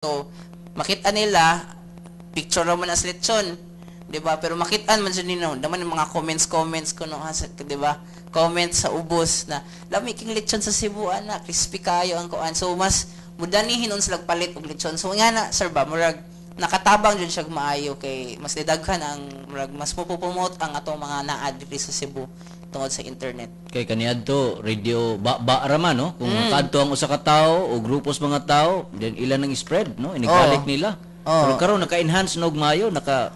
So makita nila, picture ra man as lechon, 'di ba? Pero makita man jud nino, naman yung mga comments comments kuno ha, 'di ba? Comments sa ubos na lami king lechon sa Cebu ana, crispy kayo ang kuan. So mas mudani hinon sila palit og lechon. So nga na, sir, ba, murag nakatabang jud siya maayo kay mas didaghan ang murag mas mo-promote ang atong mga naa diri sa Cebu tungod sa internet. Kay kaniadto radio ba ba ra man, no? Kung kadto ang usa ka tawo o grupos mga tao, then ilan ang spread, no? Inibalik nila. Pero karon naka-enhance na og maayo, naka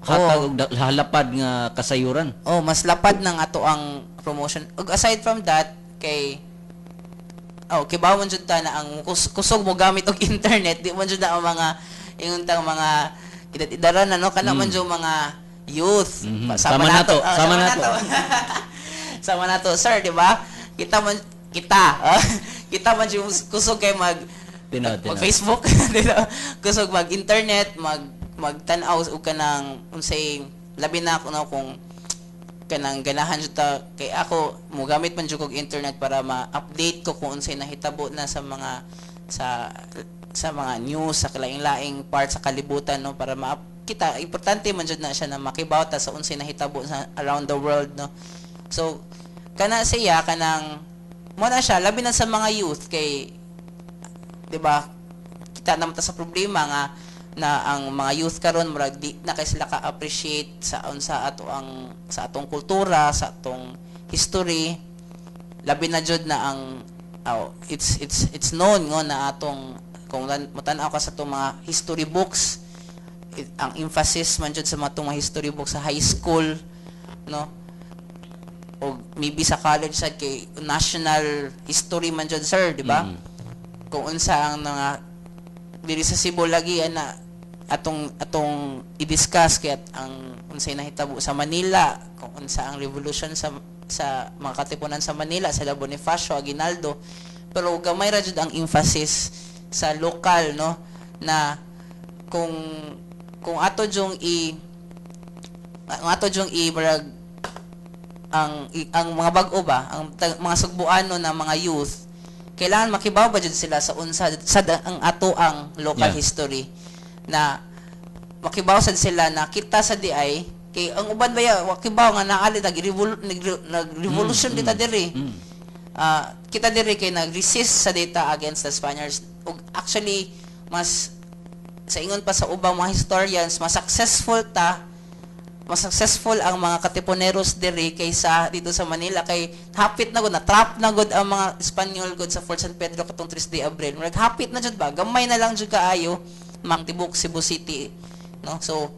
hatag og halapad nga kasayuran. Oh, mas lapad ng ato ang promotion. Ug aside from that, kay oh, kibaw man jud ta na ang kusog mo gamit og internet, di man jud na ang mga ingon tang mga edad-edaran na, no, kana man jud mga youth. Sama nato, ah, sama nato. Sama nato, sir, di ba? Kita man kita, kita man jud kusog kay mag Tinaw, tinaw. Mag Facebook, di ba? Kusog mag-internet, magtan-aw og kanang unsay labi na ako, no, kung kanang ganahan jud ta kay ako mogamit man jud kog internet para ma-update ko kung unsay nahitabo na sa mga sa mga news sa kalaing-laing part sa kalibutan, no, para ma kita importante man jud na siya na makibaw ta sa unsay nahitabo sa around the world, no. So kana siya, kanang mo na siya labi na sa mga youth kay, 'di ba, kita naman ta sa problema nga na ang mga youth karon murag di na kay sila ka-appreciate sa unsa ato ang sa atong kultura, sa atong history. Labi na jud na ang oh, it's known ngo na atong kung motan-aw ka sa atong mga history books, ang emphasis man jud sa mga atong mga history books sa high school, no, o maybe sa college sad kay national history man jud, sir, di ba? Kung unsa ang mga diri sa Cebu lagi ana atong atong i-discuss kay at ang unsay nahitabo sa Manila, kung unsa ang revolution sa mga katipunan sa Manila, sa La Bonifacio, Aguinaldo, pero gamay ra jud ang emphasis sa lokal, no, na kung ato jung i ang ato jung i murag ang mga bag-o ba, ang mga sugboano na mga youth, kailangan makibaw ba jud sila sa unsa sa ang ato ang local history, na makibaw sad sila na kita sa diay kay ang uban ba ya wa kibaw nga naali nag-revolution dita diri. Ah, kita diri kay nag-resist sa data against the Spaniards ug actually mas sa ingon pa sa ubang mga historians, mas successful ta, mas successful ang mga Katipuneros diri kaysa dito sa Manila kay hapit na gud na trap na gud ang mga Espanyol gud sa Fort San Pedro katong 3 de Abril. Murag hapit na jud ba, gamay na lang jud kaayo mangtibok Cebu City, no? So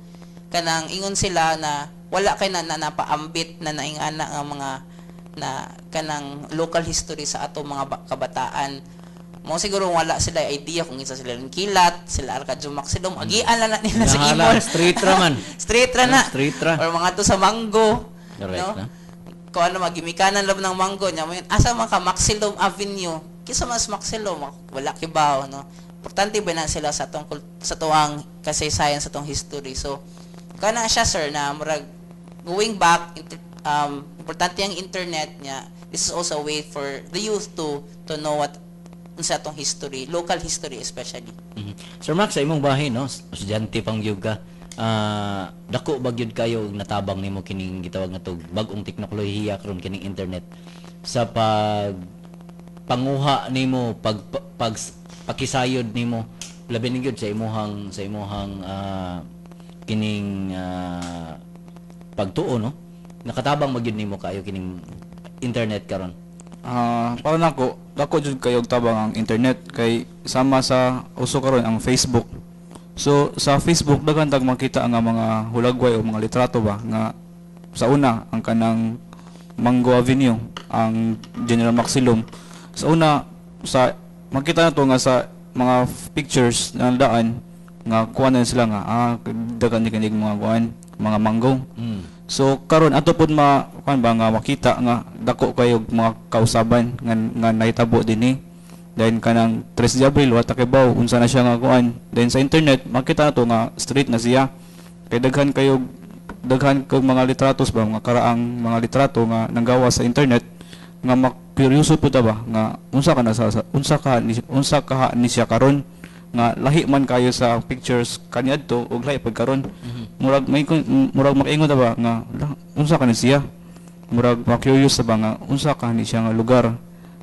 kanang ingon sila na wala kay na napaambit na naingana nga mga na kanang local history sa ato mga kabataan mo. Siguro wala sila idea kung isa sila kilat sila Arcadio Maxilom, agian lang na nila sa Nahala, Imol. Street ra man. Street ra na. Street ra. Or mga to sa Mango, Correct, no? na? Kung ano magimikanan lang ng Mango nya mo yun, asa man ka Maxilom Avenue, kisa mas Maxilom, wala kibaw, no? Importante ba na sila sa atong sa tuang kasaysayan, sa atong history. So kana siya, sir, na murag going back, importante ang internet niya. This is also a way for the youth to know what unsa atong history, local history especially. Sir Max, sa imong bahin, no, estudyante pang gyud ka. Ah, dako ba gyud kayo og natabang nimo kining gitawag nga tog bag-ong teknolohiya karon, kining internet, sa pag panguha nimo, pag pag pakisayod nimo, labi ni gyud sa imuhang kining pagtuo, no? Nakatabang magyud nimo kayo kining internet karon? Ah, para nako, dako jud kayo og tabang ang internet kay sama sa uso karon ang Facebook. So sa Facebook daghan tag makita nga mga hulagway o mga litrato ba nga sa una ang kanang Mango Avenue, ang General Maxilom. Sa una sa makita na to nga sa mga pictures na daan nga kuan na sila nga daghan ni kinig mga kuan, mga mango. So karon ato pud ma kuan ba nga makita nga dako kayo mga kausaban nga nahitabo dinhi. Then kanang 3 de Abril, wa ta kibaw unsa na siya nga kuan. Then sa internet makita nato nga street na siya. Kay daghan kayo daghan kag mga litratos ba, mga karaang mga litrato nga nanggawa sa internet nga makuryoso pud ta ba nga unsa ka na sa unsa ka ni siya karon. Nga lahi man kayo sa pictures kaniadto ug lahi pag karon. Murag may murag makaingon ta ba nga, "Ala, unsa kani siya?" Murag ma-curious ta ba nga unsa kani siya nga lugar.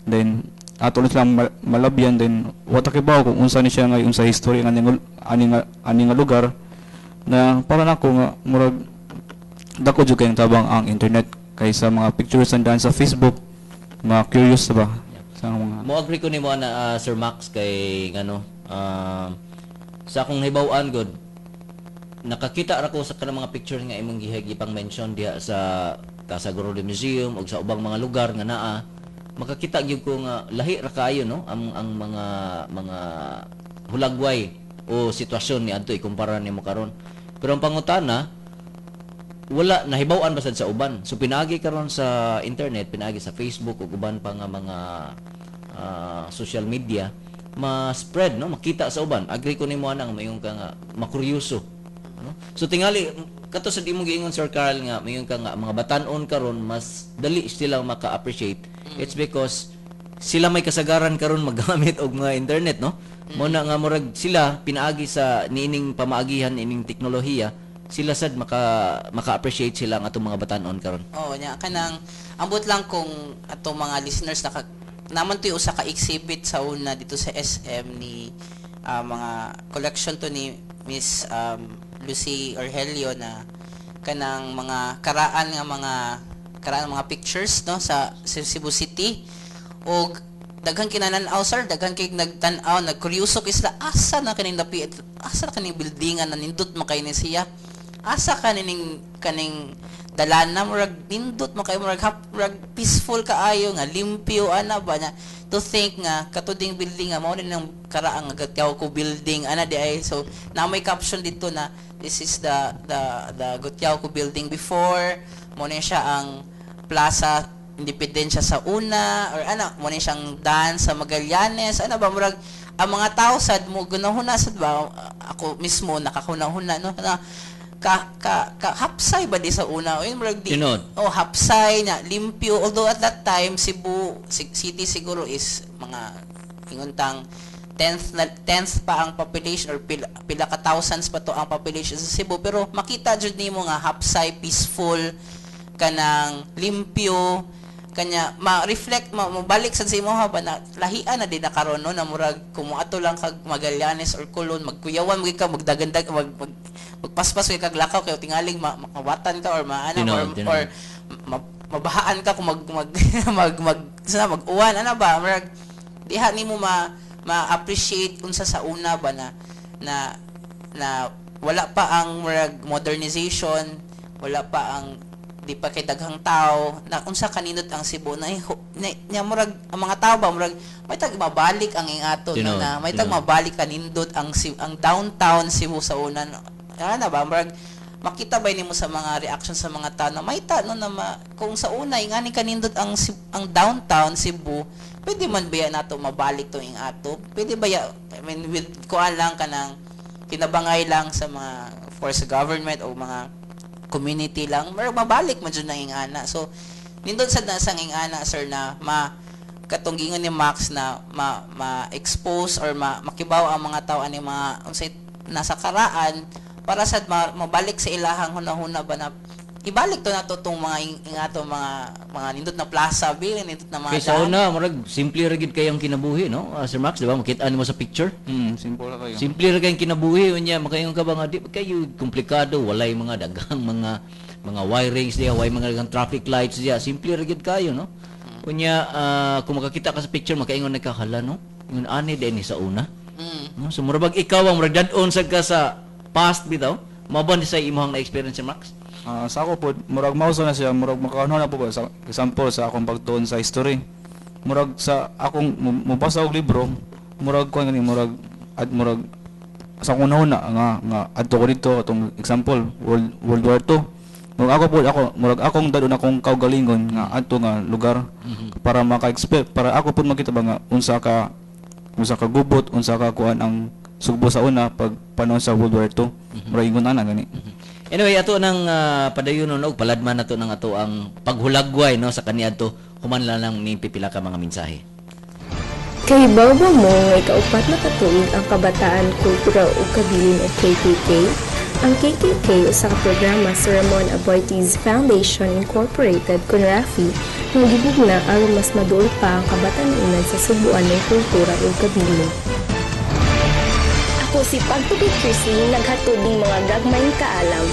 Then ato na silang malabyan, then wa ta kibaw kung unsa ni siya nga unsa history nga ani nga lugar na para nako nga murag dako jud kayong tabang ang internet kaysa mga pictures and sa Facebook, mga curious ta ba sa mga Mo agree ko nimo ana, Sir Max, kay ngano, sa akong hibaw-an gud, nakakita ra ko sa kanang mga picture nga imong gipang mention diha sa Casa Gorordo Museum ug sa ubang mga lugar nga naa, makakita gyud ko nga lahi ra kaayo, no, ang mga hulagway o sitwasyon ni adto ikumpara nimo karon. Pero ang pangutana, wala nahibaw-an ba sad sa uban? So pinaagi karon sa internet, pinaagi sa Facebook ug uban pa nga mga social media, ma-spread, no, makita sa uban. Agree ko nimo ana nga mayon ka nga makuryoso, no? So tingali kato sa imong giingon, Sir Carl, nga mayon ka nga mga batan-on karon mas dali sila maka-appreciate. It's because sila may kasagaran karon maggamit og mga internet, no? Mo na nga murag sila pinaagi sa niining pamaagihan, ining teknolohiya, sila sad maka-appreciate sila ang atong mga batan-on karon. Oo, nya kanang ambot lang kung atong mga listeners naka naman to usa ka exhibit sa una dito sa SM ni mga collection to ni Miss Lucy Orhelio na kanang mga karaan mga pictures, no, sa Cebu City. Og daghan kinanan-aw, sir, daghan kay nagtan-aw, nagkuryoso kay sila, asa na kaning lapi, asa na kaning buildingan na nindot man kay ni siya, asa kaning kaning dalana, murag nindot man kay, murag murag peaceful kaayo nga limpyo ana ba na. To think nga kato ding building nga mao ni nang karaang nga ko building ana di ay. So na may caption dito na this is the Gotiaoco building before, mo ni siya ang Plaza Independencia sa una, or ana mo ni siyang dance sa Magallanes ana ba. Murag ang mga tao sad mo gunahuna sad ba, ako mismo nakakahuna-huna, no, na ka ka, ka hapsay ba di sa una. Ayun, murag di Tinod. Oh, hapsay na limpyo, although at that time Cebu City siguro is mga ingon tang 10th na 10th pa ang population or pila ka thousands pa to ang population sa Cebu, pero makita jud nimo nga hapsay, peaceful, kanang limpyo. Kanya ma-reflect, mabalik sad sa imo ha ba na lahian na din na karon, no, na murag kung moadto lang kag Magallanes or Colon, magkuyawan mo ka, magdagandag, mag magpaspas kay kag lakaw kay tingaling makawatan ka or maana Tinuod, or tinuod. or mabahaan ka kung mag mag mag mag sa mag-uwan ana ba. Murag diha nimo ma-appreciate unsa sa una ba na na na wala pa ang murag modernization, wala pa ang di pa kay daghang tao, na unsa kanindot ang Cebu na, na, na murag ang mga tao ba, murag may tag mabalik ang ingato, no, Tinuod, na may tag tinuod. mabalik kanindot ang downtown Cebu sa una, no. Ana ba, murag makita ba nimo sa mga reaction sa mga tao na may ta no na kung sa una ingani kanindot ang downtown Cebu, pwede man ba nato mabalik to ing ato? Pwede ba ya, I mean, with kuan lang, kanang kinabangay lang sa mga, of course, government o mga community lang, pero mabalik man jud na ing ana. So nindot sad na sang ing ana, sir, na ma katong giingon ni Max na ma ma-expose or makibaw ang mga tao ani mga unsay nasa karaan para sad mabalik sa ilahang hunahuna ba na ibalik to nato tong mga ing ato mga nindot na plaza bi, nindot na mga Kay sa daan. una, murag simple ra gid kayong kinabuhi, no? Sir Max, di ba? Makita nimo sa picture. Simple ra kayo. Simple ra kayong kinabuhi unya makaingon ka ba nga di ba kayo komplikado, walay mga daghang mga wirings diya, walay mga daghang traffic lights diya. Simple ra gid kayo, no? Unya kung makakita ka sa picture makaingon na ka, "Hala, no? Ingon ani din ni sa una." No? So murag bag ikaw ang murag dad-on sad ka sa past bitaw. Mao ba ni sa imong na-experience, Sir Max? Ah, sa ako po, murag mauso na siya, murag makaano na po ba, sa example sa akong pagtuon sa history. Murag sa akong mobasa og libro, murag kuan gani, murag at murag sa akong una nga nga adto ko dito atong example World War II. Murag ako po ako murag akong dadon akong kaugalingon nga adto nga lugar para maka-expect, para ako po makita ba nga unsa ka gubot, unsa ka kuan ang Sugbo sa una pag panahon sa World War II. Murag ingon ana gani. Anyway, ato nang padayon og paladman nato ng ato ang paghulagway, no, sa kaniadto human lang ni pipila ka mga mensahe. Kahibaw ba mo nga ikaupat na katuig ang Kabataan, Kultura ug Kabilin o KKK? Ang KKK usa ka programa sa Ramon Aboitiz Foundation Incorporated kon RAFI nga gibugna aron mas maduol pa ang kabatan-unan sa Sugbuanong kultura ug kabilin. Ako si Pagtuki Chrislyn, naghatod ning mga gagmayng kaalam.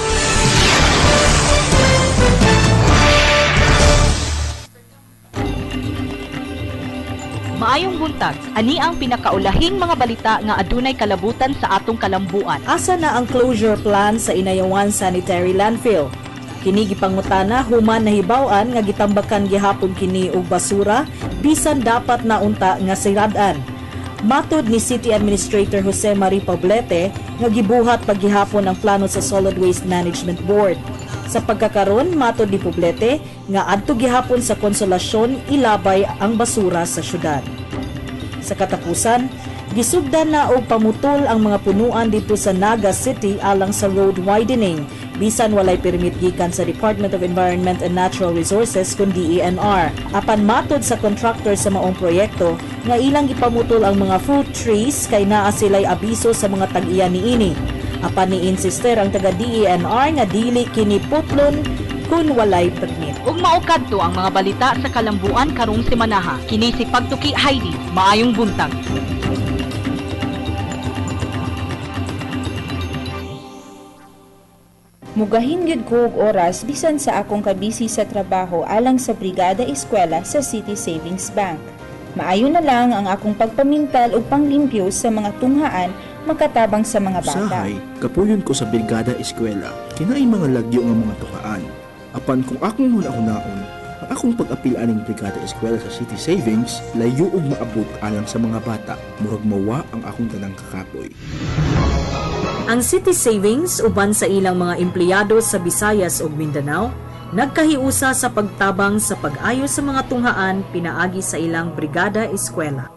Maayong buntag, ani ang pinakaulahing mga balita nga adunay kalabutan sa atong kalambuan. Asa na ang closure plan sa Inayawan Sanitary Landfill? Kini gipangutana human nahibaw-an nga gitambakan gihapon kini og basura bisan dapat na unta nga sirad-an. Matod ni City Administrator Jose Marie Poblete nga gibuhat paggihapon ang plano sa Solid Waste Management Board. Sa pagkakaron, matod ni Poblete nga adto gihapon sa Konsolasyon ilabay ang basura sa syudad. Sa katapusan, gisugdan na og pamutol ang mga punuan dito sa Naga City alang sa road widening, bisan walay permit gikan sa Department of Environment and Natural Resources kun DENR. Apan matod sa contractor sa maong proyekto nga ilang gipamutol ang mga fruit trees kay naa sila'y abiso sa mga tag-iya niini. Apan ni-insister ang taga DENR nga dili kini putlon kun walay permit. Ug mao kadto ang mga balita sa kalambuan karong semanaha. Kini si Pagtuki Heidi. Maayong buntag. Mugahin gyud ko og oras bisan sa akong kabisi sa trabaho alang sa Brigada Eskwela sa City Savings Bank. Maayo na lang ang akong pagpamintal ug panglimpyo sa mga tunghaan makatabang sa mga bata. Usahay, kapuyon ko sa Brigada Eskwela, kinaay mga lagyo nga mga tukaan. Apan kung akong huna-hunaon, ang akong pag-apil aning Brigada Eskwela sa City Savings, layo og maabot alang sa mga bata, murag mawa ang akong tanang kakapoy. Ang City Savings uban sa ilang mga empleyado sa Visayas ug Mindanao, nagkahiusa sa pagtabang sa pag-ayo sa mga tunghaan pinaagi sa ilang Brigada Eskwela.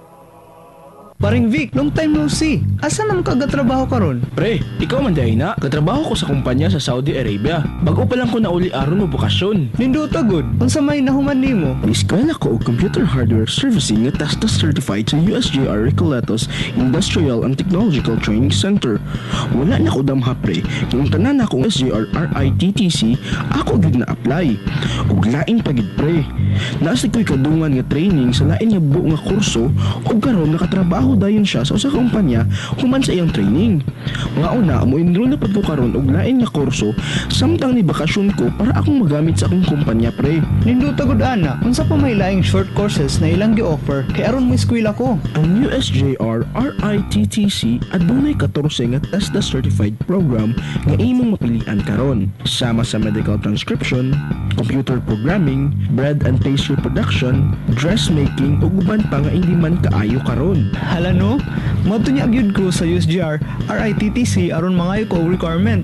Paring Vic, long time no see. Asa naman ka gatrabaho karon? Pre, ikaw man diay na. Katrabaho ko sa kumpanya sa Saudi Arabia. Bago pa lang ko nauli aron mo bokasyon. Nindota gud. Unsa may nahuman nimo? Eskwela ko og computer hardware servicing nga TESDA certified sa USJR Recoletos Industrial and Technological Training Center. Wala na ko damha, pre. Kung tanan akong USJR RITTC, ako gyud na apply. Ug lain pa gid, pre. Naa sad ko'y kadungan nga training sa lain nga buo nga kurso ug karon nakatrabaho dayon siya sa usa ka kumpanya human sa iyang training. Mga una, mo-enroll na pud ko karon og lain nga kurso samtang ni bakasyon ko para akong magamit sa akong kumpanya, pre. Nindota gud ana. Unsa pa may laing short courses na ilang gi-offer kay aron mo eskwela ko? Ang USJR RITTC adunay 14 nga TESDA certified program nga imong mapilian karon, sama sa medical transcription, computer programming, bread and pastry production, dressmaking ug uban pa nga hindi man kaayo karon. Hala no, moadto nya gyud ko sa USJR RITTC aron mangayo ko og requirement.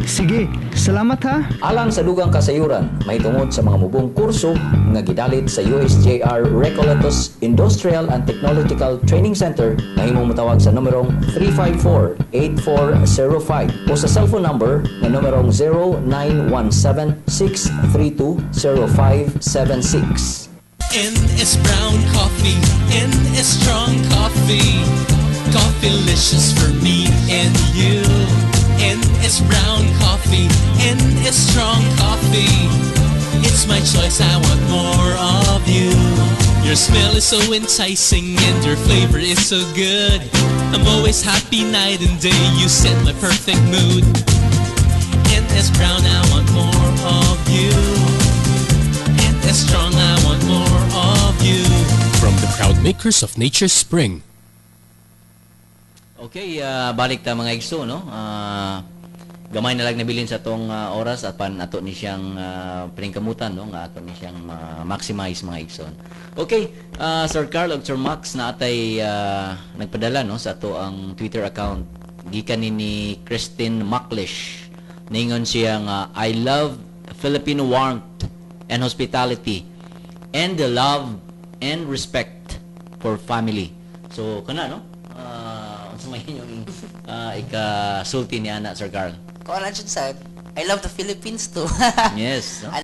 Sige, salamat ha. Alang sa dugang kasayuran, mahitungod sa mga mubong kurso nga gidalit sa USJR Recoletos Industrial and Technological Training Center, mahimong motawag sa numerong 354-8405 o sa cellphone number nga numerong 0917-632-0576. N is brown coffee, N is strong coffee. Coffeelicious for me and you. N is brown coffee, N is strong coffee. It's my choice, I want more of you. Your smell is so enticing and your flavor is so good. I'm always happy night and day, you set my perfect mood. N is brown, I want more of you. N is strong, I want more of you. From the proud makers of Nature's Spring. Okay, balik ta, mga igso, no? Gamay na lang nabilin sa atong oras apan ato ni siyang paningkamutan, no, nga ato ni siyang ma-maximize, mga igsoon. Okay, Sir Carl ug Sir Max, na atay nagpadala, no, sa ato ang Twitter account gikan ni Christine Maclish. Ningon siya nga, "I love Filipino warmth and hospitality and the love and respect for family." So kana, no? Unsa may inyong ikasulti ni ana, Sir Carl? Kuan lang siya sa I love the Philippines too. Yes, no?